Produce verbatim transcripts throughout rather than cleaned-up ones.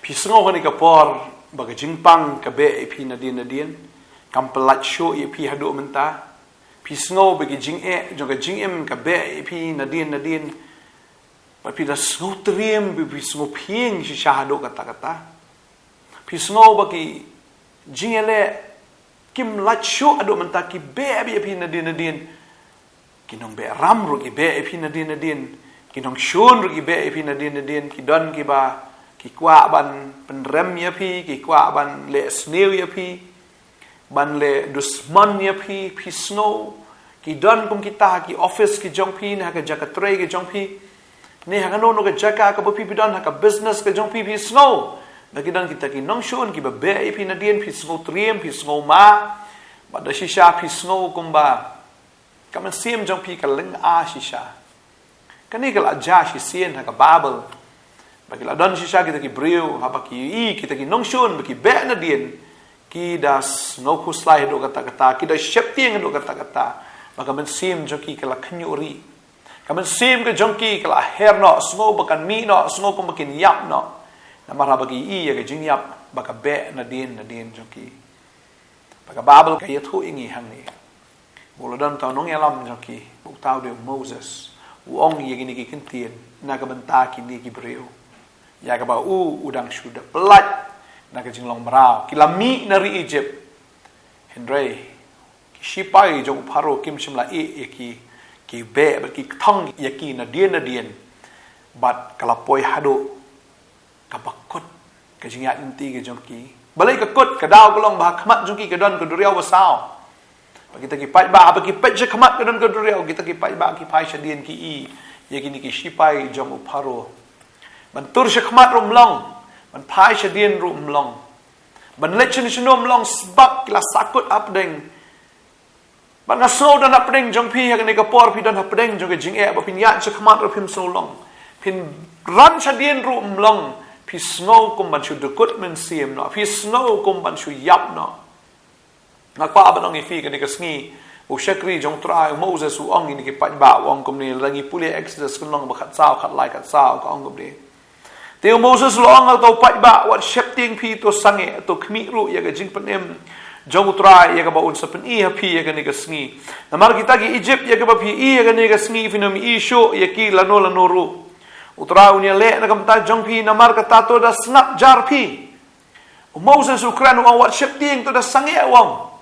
Phi sngew ha kane ka por ba ka jingpang ka beh ïa phi nadien nadien, kam pyllait shuh ïa phi haduh mynta? Phi sngew ba ka jingeh jong ka jingim ka beh ïa phi nadien nadien, ba phi da sngew triem, ba phi sngew phieng shisha haduh katta katta? Phi sngew ba ki jingeh leh kim lait shuh haduh mynta, ki beh bha ïa phi nadien nadien? Ki nongbehram ruh ki beh ïa phi nadien nadien. Ki nongshun ruh ki beh ïa phi nadien nadien. Ki don kiba ki kwah ban pynrem ïa phi, ki kwah ban leh sniew ïa phi, ban leh dusmon ïa phi, phi sngew. Ki don kum kita ha ki office ki jong phi, ne ha ka jaka trei ki jong phi, ne ha kano kano ka jaka kaba phi, phi don ha ka business ka jong phi, phi sngew ba ki don kita ki nongshun kiba beh ïa phi nadien, phi sngew triem, phi sngew ma. Bad da shisha phi sngew kumba ka mynsiem jong phi ka lyngngoh shisha. Kane ka la jia shisien ha ka Baibl, ba ki la don shisha kita ki briew, haba ki ïohi kita ki nongshun ba ki beh nadien, ki da sngew khuslai haduh katta katta, ki da sheptieng haduh katta katta, ba ka mynsiem jong ki ka la khñiuh rih. Ka mynsiem ka jong ki ka la her noh, sngew ba kan mih noh, sngew kumba kin ïap noh. Namar haba ki ïohi ïa ka jingïap ba ka beh nadien nadien jong ki. Ba ka Baibl ka ïathuh ïa ngi hangne, ba u la don uta u nongïalam jong ki, ba uta u dei u Moses. U ong ïa kine ki kyntien na ka bynta kine ki briew, ïa kaba u, u dang shu da pyllait na ka jinglong mraw. Ki la mih na ri Ijipt, hynrei ki shipai jong u Pharaoh kim shym la ïeh ïa ki. Ki beh bad ki kthong ïa ki nadien nadien. Bad ka la poi haduh kaba kut ka jingïaid lynti ka jong ki. Balei ka kut? Ka daw ka long ba ha khmat jong ki ka don ka duriaw ba saw. Ba kita ki paidbah, haba ki peit sha khmat ka don ka duriaw, kita ki paidbah ki phai shadien, ki ïohi ïa kine ki shipai jong u Pharaoh. Ban tur sha khmat ruh ym long, ban phai shadien ruh ym long, ban leit shano shano ym long, sbab ki la sahkut hapdeng. Bad nga sngew don hapdeng jong phi ha kane ka por, phi don hapdeng jong ka jingeh, ba phin ïaid sha khmat ruh phim sngew long, phin ran shadien ruh ym long, phi sngew kum ban shu dkut mynsiem noh, phi sngew kum ban shu ïap noh. Nga kwah ban ong ïa phi kane ka sngi, u shakri jong u Trai, u Moses, u ong ïa kine ki paidbah, u ong kumne, lada ngi pule Exodus ka lynnong ba khatsaw, khatlai, khatsaw, ka ong kumne: Te u Moses u la ong ha uta u paidbah: Wat sheptieng phi, to sangeh, to khmih ruh ïa ka jingpynim jong u Trai, ïa kaba un sa pyni ha phi ïa kane ka sngi. Namar kita ki Ijipt ïa kiba phi ïohi ïa kane ka sngi, phin ym ïohi shuh ïa ki lano lano ruh. U Trai un ïaleh na ka bynta jong phi, namar kata to da sngap jar phi. U Moses u kren, u ong: Wat sheptieng, to da sangeh, u ong.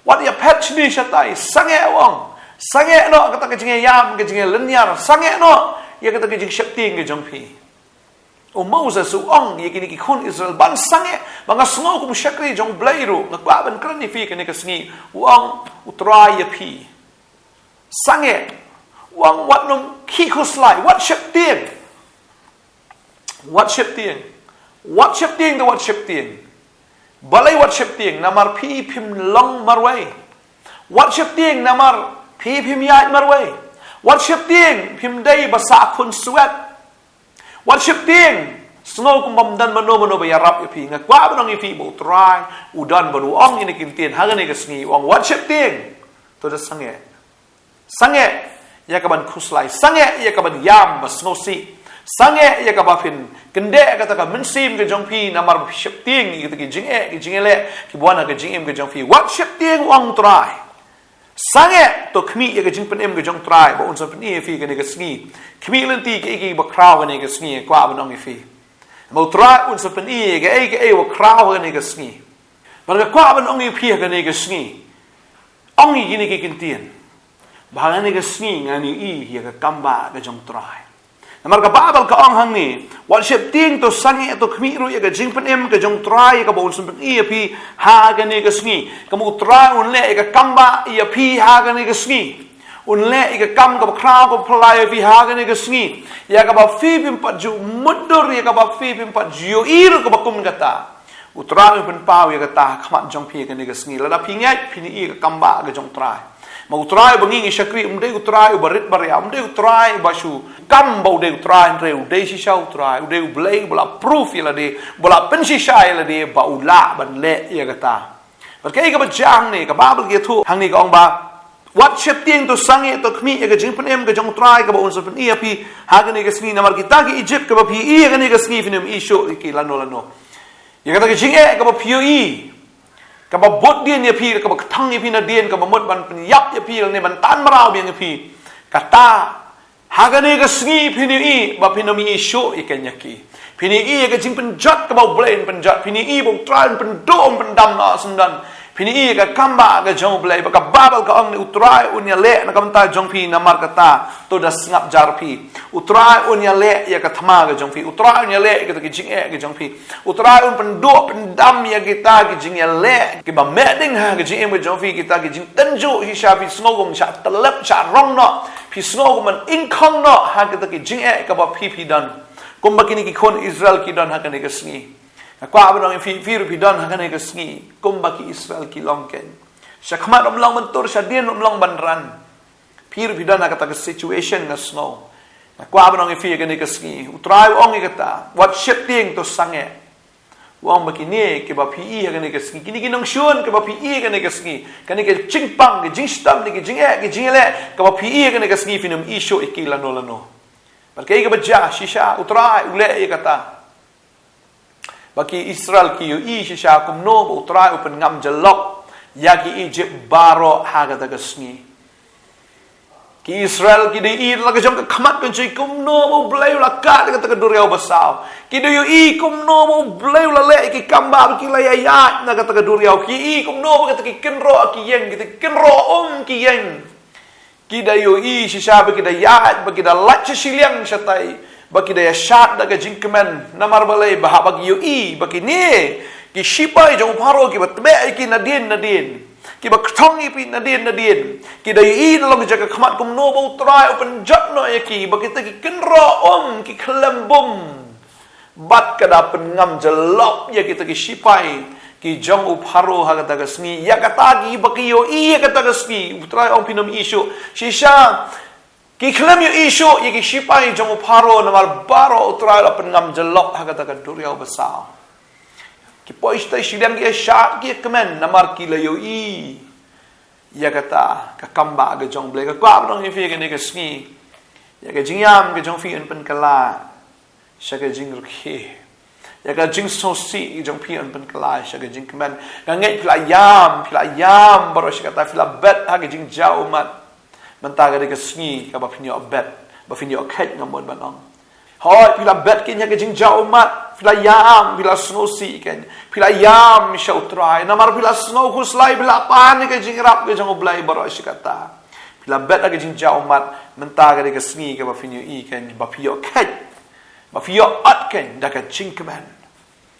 Wat ïaphet shane shatai, sangeh, u ong. Sangeh noh kata ka jingïaïam, ka jingïalynñiar, sangeh noh ïa kata ka jingsheptieng ka jong phi. U Moses u ong ïa kine ki khun Israel ban sangeh, ba nga sngew kum u shakri jong U Blei ruh, nga kwah ban kren ïa phi kane ka sngi, u ong u Trai ïa phi: Sangeh, u ong, wat nym khih khuslai, wat sheptieng. Wat sheptieng. Wat sheptieng, to wat sheptieng. Balei wat sheptieng? Namar phi phim long marwei. Wat sheptieng namar phi phim ïaid marwei. Wat sheptieng, phim dei ba sah khunswet. Wat sheptieng, sngew kum bym don mano mano ba ïarap ïa phi. Nga kwah ban ong ïa phi ba U Trai u don bad u ong ïa kine ki ktien ha kane ka sngi, u ong: Wat sheptieng, to da sangeh. Sangeh ïa ka ban khuslai, sangeh ïa ka ban ïam ba sngewsih, sangeh ïa kaba phin kyndeh kata ka mynsiem ka jong phi namar ba phi sheptieng ïa kita ki jingeh, ki jingeh leh kiba wan ha ka jingim ka jong phi. Wat sheptieng, u ong U Trai. Sangeh, to khmih ïa ka jingpynim ka jong U Trai ba un sa pyni ïa phi kane ka sngi. Khmih lynti kaei kaei ba khraw kane ka sngi, kwah ban ong ïa phi. Ba U Trai un sa pyni ïa kaei kaei ba khraw kane ka sngi. Bad nga kwah ban ong ïa phi ha kane ka sngi, ong ïa kine ki ktien, ba ha kane ka sngi ngan ïohi ïa ka kam bah ka jong U Trai. Namar ka Baibl ka ong hangne: Wat sheptieng, to sangeh, to khmih ruh ïa ka jingpynim ka jong U Trai, ïa kaba un sa pyni ïa phi ha kane ka sngi. Ka mut U Trai un leh ïa ka kam bah ïa phi ha kane ka sngi. Un leh ïa ka kam kaba khraw kaba phylla ïa phi ha kane ka sngi, ïa kaba phi phim pat ju mutdur, ïa kaba phi phim pat ju ïohi ruh kaba kum kata. U Trai un pynpaw ïa kata ha khmat jong phi ha kane ka sngi. Lada phi ngeit, phin ïohi ïa ka kam bah ka jong U Trai. Ma U Trai uba ngi ngi shakri um dei U Trai uba rit ba ria, um dei U Trai uba shu kam ba u dei U Trai, hynrei u dei shisha U Trai, u dei U Blei uba la proof ïa lade, uba la pynshisha ïa lade ba u lah ban leh ïa kata. Bad kaei kaba jia hangne, ka Baibl ka ïathuh hangne, ka ong ba Wat sheptieng, to sangeh, to khmih ïa ka jingpynim ka jong U Trai kaba un sa pyni ïa phi ha kane ka sngi, namar kita ki Egypt kaba phi ïohi ha kane ka sngi phin ym ïohi shuh ïa ki lano lano. Ïa kata ka jingeh kaba phi ïohi, kaba bud dien ïa phi, kaba kthang ïa phi nadien, kaba mut ban pynïap ïa phi lane ban tan mraw biang ïa phi, kata ha kane ka sngi phin ïohi ba phin ym ïohi shuh ïa ka ïa ki. Phin ïohi ïa ka jingpynjot kaba U Blei un pynjot. Phin ïohi ba U Trai un pynduh, un pyndam noh syndon. Phin ïohi ïa ka kam ba ka jong U Blei, ba ka Baibl ka ong ne U Trai un ïaleh na ka bynta jong phi, namar kata to da sngap jar phi. U Trai un ïaleh ïa ka thma ka jong phi. U Trai un ïaleh ïa kata ka jingeh ka jong phi. U Trai un pynduh pyndam ïa kita ki jingïaleh kiba meh ding ha ka jingim ka jong phi, kita ki jingtynjuh shisha, phi sngew kum shah tyllep, shah rong noh, phi sngew kum ban ingkhong noh ha kita ki jingeh kaba phi phi don. Kumba kine ki khun Israel ki don ha kane ka sngi. Nga kwah ban ong ïa phi, phi ruh phi don ha kane ka sngi kumba ki Israel ki long kein. Sha khmat ym long ban tur, sha dien ym long ban ran. Phi ruh phi don ha kata ka situation, nga sngew. Nga kwah ban ong ïa phi ha kane ka sngi, U Trai u ong ïa kata, wat sheptieng, to sangeh. U ong ba kine kiba phi ïohi ha kane ka sngi, kine ki nongshun kiba phi ïohi ha kane ka sngi, kane ka jingpang, ka jingshitom, kane ka jingeh, ka jingïaleh kaba phi ïohi ha kane ka sngi, phin ym ïohi shuh ïa ki lano lano. Bad kaei kaba jia shisha, U Trai u leh ïa kata ba ki Israel ki ïohi shisha kumno ba U Trai u pynngam jyllop ïa ki Egypt baroh ha kata ka sngi. Ki Israel ki da ïohi la ka jong ka khmat ka jong ki kumno ba U Blei u la kah da kata ka duriaw basaw. Ki da ïohi kumno ba U Blei u la leh ïa ki kam ba ki la ïaid na kata ka duriaw. Ki ïohi kumno ba kita ki kynroh ki ïeng, kita ki kynroh um ki ïeng. Ki da ïohi shisha ba ki da ïaid, ba ki da lait sha shiliang shatai, ba ki da ïashad da ka jingkmen. Namar balei? Ba haba ki ïohi ba kine ki shipai jong u Pharaoh kiba tbeh ïa ki nadien nadien, kiba kthong ïa ki nadien nadien, ki da ïohi na long ka jaka khmat kumno ba U Trai u pynjot noh ïa ki, ba kita ki kynroh um, ki khlem bum. Bad ka da pynngam jyllop ïa kita ki shipai ki jong u Pharaoh ha kata ka sngi. Ïa kata kiba ki ïohi ha kata ka sngi, U Trai ong phin ym ïohi shuh. Shisha ki khlem ïohi shuh ïa ki shipai jong u Pharaoh, namar baroh U Trai u la pynngam jyllop ha kata ka duriaw basaw. Ki poi shatai shiliang, ki ïashad, ki ïakmen, namar ki la ïohi ïa kata ka kam ba ka jong U Blei. Nga kwah ban ong ïa phi kane ka sngi, ïa ka jingïam ka jong phi yn pynkylla sha ka jingrkhie. Ïa ka jingsngewsih jong phi yn pynkylla sha ka jingkmen. Nga ngeit phi la ïam, phi la ïam baroh shi katta, phi la bet ha ka jingjaw ummat. Mynta ka dei ka sngi kaba phin ïoh bet, ba phin ïoh kheit, nga mut ban ong. Hooid, phi la bet kein ha ka jingjaw ummat, phi la ïam, phi la sngewsih kein. Phi la ïam sha U Trai, namar phi la sngew khuslai, phi la pan ïa ka jingïarap ka jong U Blei baroh shi katta. Phi la bet ha ka jingjaw ummat, mynta ka dei ka sngi kaba phin ïohi kein, ba phi ïoh kheit, ba phi ïoh ot kein da ka jingkmen.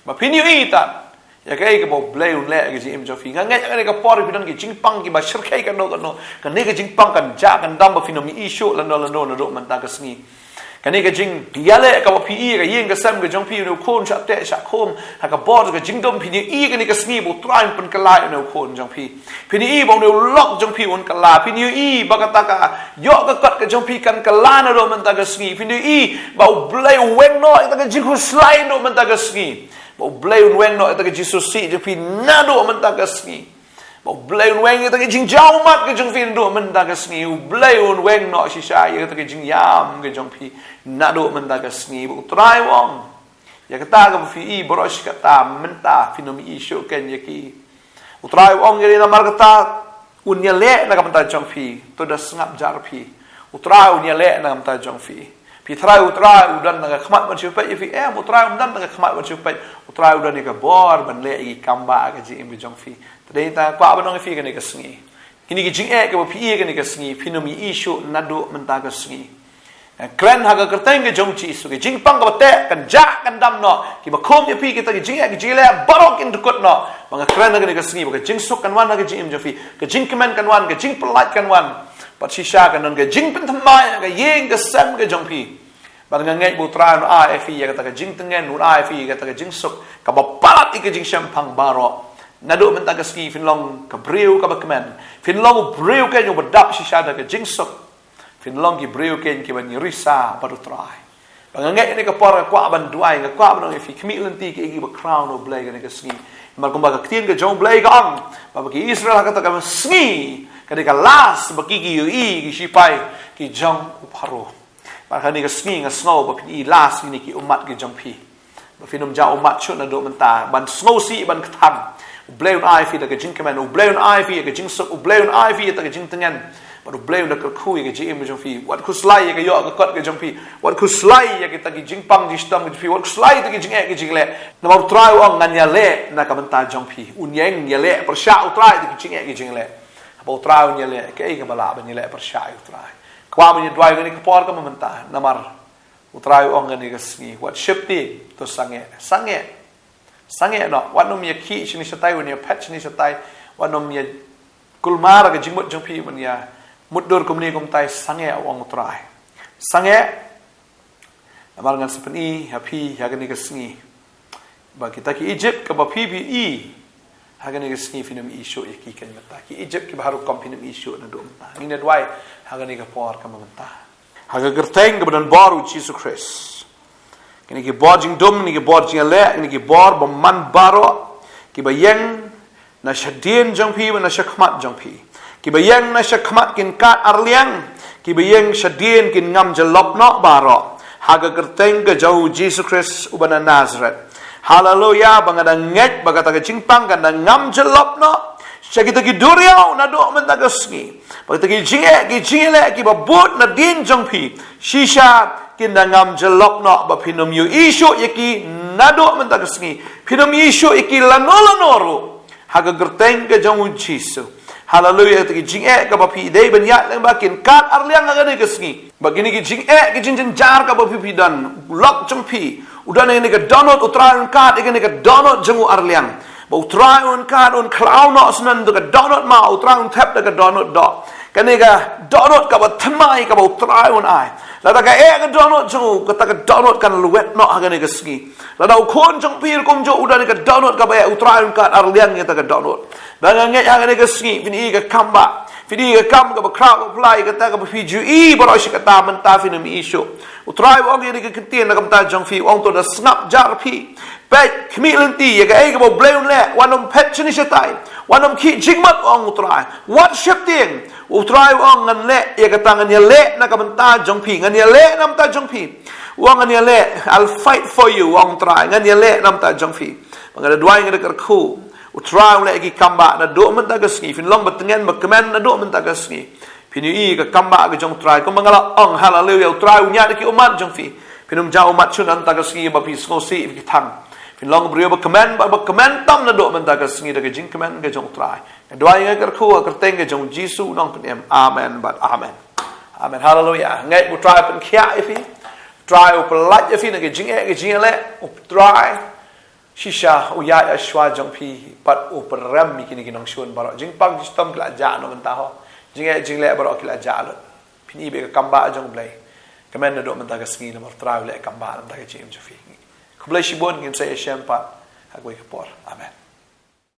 Ba phin ïohi tat ïa kaei kaba U Blei un leh ha ka jingim jong phi. Nga ngeit ha kane ka por phi don ki jingpang kiba shyrkhei kano kano. Kane ka jingpang kan jah kan dam, ba phin ym ïohi shuh lano lano naduh mynta ka sngi. Kane ka jingïaleh kaba phi ïohi ha ka ïing ka sem ka jong phi, une u khun shah teh shah khum ha ka bor ka jingdum, phin ïohi kane ka sngi ba U Trai un pynkylla ïa une u khun jong phi. Phin ïohi ba une u lok jong phi un kylla. Phin ïohi ba kata ka ïoh ka kot ka jong phi kan kylla naduh mynta ka sngi. Phin ïohi ba U Blei u weng noh ïa kata ka jingkhuslai naduh mynta ka sngi. Ba U Blei un weng noh ïa kata ka jingsngewsih jong phi naduh mynta ka sngi. Ba U Blei un weng ïa kata ka jingjaw ummat ka jong phi naduh mynta ka sngi. U Blei un weng noh shisha ïa kata ka jingïam ka jong phi naduh mynta ka sngi. Ba U Trai u ong, ïa kata kaba phi ïohi baroh shi katta mynta phin ym ïohi shuh kein ïa ki. U Trai u ong ïa kane, namar kata un ïaleh na ka bynta jong phi, to da sngap jar phi. U Trai un ïaleh na ka bynta jong phi. Phi tharai U Trai u don na ka khmat ban shu peit ïa phi? Em, U Trai um don na ka khmat ban shu peit. U Trai u don ïa ka bor ban leh ïa ki kam ba ha ka jingim ka jong phi. Te dei tang kwah ban ong ïa phi kane ka sngi, kine ki jingeh kaba phi ïohi kane ka sngi, phin ym ïohi shuh naduh mynta ka sngi. Kren ha ka kyrteng ka jong U Jisu, ka jingpang kaba teh kan jah kan dam noh. Kiba khum ïa phi kita ki jingeh ki jingleh baroh kin dkut noh. Ba nga kren ha kane ka sngi ba ka jingsuk kan wan ha ka jingim jong phi, ka jingkmen kan wan, ka jingpyllait kan wan. Bad shisha kan don ka jingpynthymmai ha ka ïing ka sem ka jong phi. Bad nga ngeit ba U Trai un ai ïa phi ïa kata ka jingtngen, un ai ïa phi ïa kata ka jingsuk kaba palat ïa ka jingshemphang baroh. Naduh mynta ka sngi phin long ka briew kaba kmen. Phin long u briew kein uba dap shisha da ka jingsuk. Phin long ki briew kein kiba ngi risa bad U Trai. Ba nga ngeit kane ka por nga kwah ban duwai, nga kwah ban ong ïa phi, khmih lynti kiei kiba khraw na U Blei kane ka sngi. Namar kumba ka ktien ka jong U Blei ka ong ba, ba ki Israel ha kata ka sngi Ka dei ka last ba ki ki ïohi ki shipai ki jong u Pharaoh. Bad ha kane ka sngi nga sngew ba phin ïohi last ïa kine ki ummat ki jong phi. Ba phin ym jah ummat shuh naduh mynta ban sngewsih ban kthang. U Blei un ai phi da ka jingkmen, u Blei un ai phi ïa ka jingsuk, u Blei un ai phi ïa ka jingtngen. Bad u Blei un da kyrkhu ïa ka jingim jong phi. Wat khuslai ïa ka ïoh ka kot ka jong phi. Wat khuslai ïa kita ki jingpang jingshitom ka jong phi. Wat khuslai ïa kita ki jingeh ki jingleh. Namar u Trai u ong ngan ïaleh na ka bynta jong phi. Un ïeng ïaleh pyrshah u Trai ïa kita ki jingeh ki jingleh. Haba u Trai un ïaleh, kaei kaba lah ban ïaleh pyrshah ïa u Trai. Kwah ban ïa duwai ha kane ka por kaba mynta. Namar u Trai u ong ha kane ka sngi, wat sheptieng, to sangeh, sangeh. Sangeh noh, wat nym ïa khih shane shatai, wat nym ïa phet shane shatai, wat nym ïa kulmar ka jingmut jong phi, wat nym ïa mutdur kumne kumtai, sangeh, u ong u Trai. Sangeh, namar ngan sa pyni ha phi ha kane ka sngi ba kita ki Egypt kaba phi phi i ha kane ka sngi phin ym i shuh ïa ki kane mynta. Ki Egypt kiba ha rukom phin ym i shuh naduh mynta. Ngin ïa duwai ha kane ka por kaba mynta. Ha ka kyrteng kaba don bor u Jisu Khrist. Kine ki bor jingdum, kine ki bor jingïaleh, kine ki bor bymman baroh kiba ïeng na shadien jong phi, na shakhmat jong phi. Kiba ïeng na shakhmat kin kad arliang, kiba ïeng shadien kin ngam jyllop noh baroh. Ha ka kyrteng ka jong u Jisu Khrist uba na Nazareth. Haleluya, ba nga da ngeit ba kata ka jingpang kan da ngam jyllop noh sha kita ki duriaw naduh mynta ka sngi. Ba kita ki jingeh ki jingïaleh kiba bud nadien jong phi, shisha kin da ngam jyllop noh, ba phin ym ïohi shuh ïa ki naduh mynta ka sngi. Phin ym ïohi shuh ïa ki lano lano ruh. Ha ka kyrteng ka jong u Jisu. Haleluya, kita ki jingeh kaba phi dei ban ïaid lyngba kin kad arliang ha kane ka sngi. Ba kine ki jingeh ki jingjynjar kaba phi phi don, lok jong phi, u don ha kane ka dohnud, u Trai un kad ha kane ka dohnud jong u arliang. Ba u Trai un kad, un khlaw noh shuh na ka dohnud ma, u Trai un thep da ka dohnud doh. Kane ka dohnud kaba thymmai kaba u Trai un ai. Lada ka eh ka dohnud jong u, kata ka dohnud kan lwet noh ha kane ka sngi. Lada u khun jong phi ruh kumjuh u don ha ka dohnud kaba eh, u Trai un kad arliang ïa kata ka dohnud. Ba nga ngeit ha kane ka sngi phin i ka kam ba, phin i ka kam kaba khraw kaba phylla, kata kaba phi ju i baroh shi katta mynta phin ym i shuh. U Trai u ong ïa kane ka ktien na ka bynta jong phi, u ong to da sngap jar phi. Peit, khmih lynti ïa kaei kaba u Blei un leh, wat nym phet shane shatai, wat nym khih jingmut, u ong u Trai. Wat sheptieng, u Trai u ong ngan leh ïa kata, ngan ïaleh na ka bynta jong phi, ngan ïaleh na ka bynta jong phi. U ong ngan ïaleh, I'll fight for you, u ong u Trai, ngan ïaleh na ka bynta jong phi. Ba nga da duwai, nga da kyrkhu, u Trai un leh ïa ki kam ba naduh mynta ka sngi, phin long ba tngen ba kmen naduh mynta ka sngi. Phin ïohi ka kam ba ka jong u Trai, kumba nga la ong, haleluya, u Trai un ïaid ïa ki ummat jong phi. Phin ym jah ummat shuh na ka bynta ka sngi ba phi sngewsih, phi kthang. Phin long briew ba kmen, ba, ba kmen tam naduh mynta ka sngi da ka jingkmen ka jong u Trai. Nga duwai, nga kyrkhu ha ka kyrteng ka jong u Jisu u nongpynim. Amen bad amen. Amen. Haleluya. Ngeit ba u Trai u pynkhiah ïa phi. U Trai u pyllait ïa phi na ki jingeh ki jingïaleh. U Trai shisha u ïaid shuwa jong phi bad u pynrem ïa kine ki nongshun baroh. Jingpang jingshitom ki la jah na ka bynta ho. Jingeh jingleh baroh ki la jah lut. Phin i ba ka kam ba jong u Blei. Kmen naduh mynta ka sngi namar u Trai u leh kam ba na ka bynta ka jingim jong phi. Khublei shibun, ngin sa ïashem pat ha kawei ka por. Amen.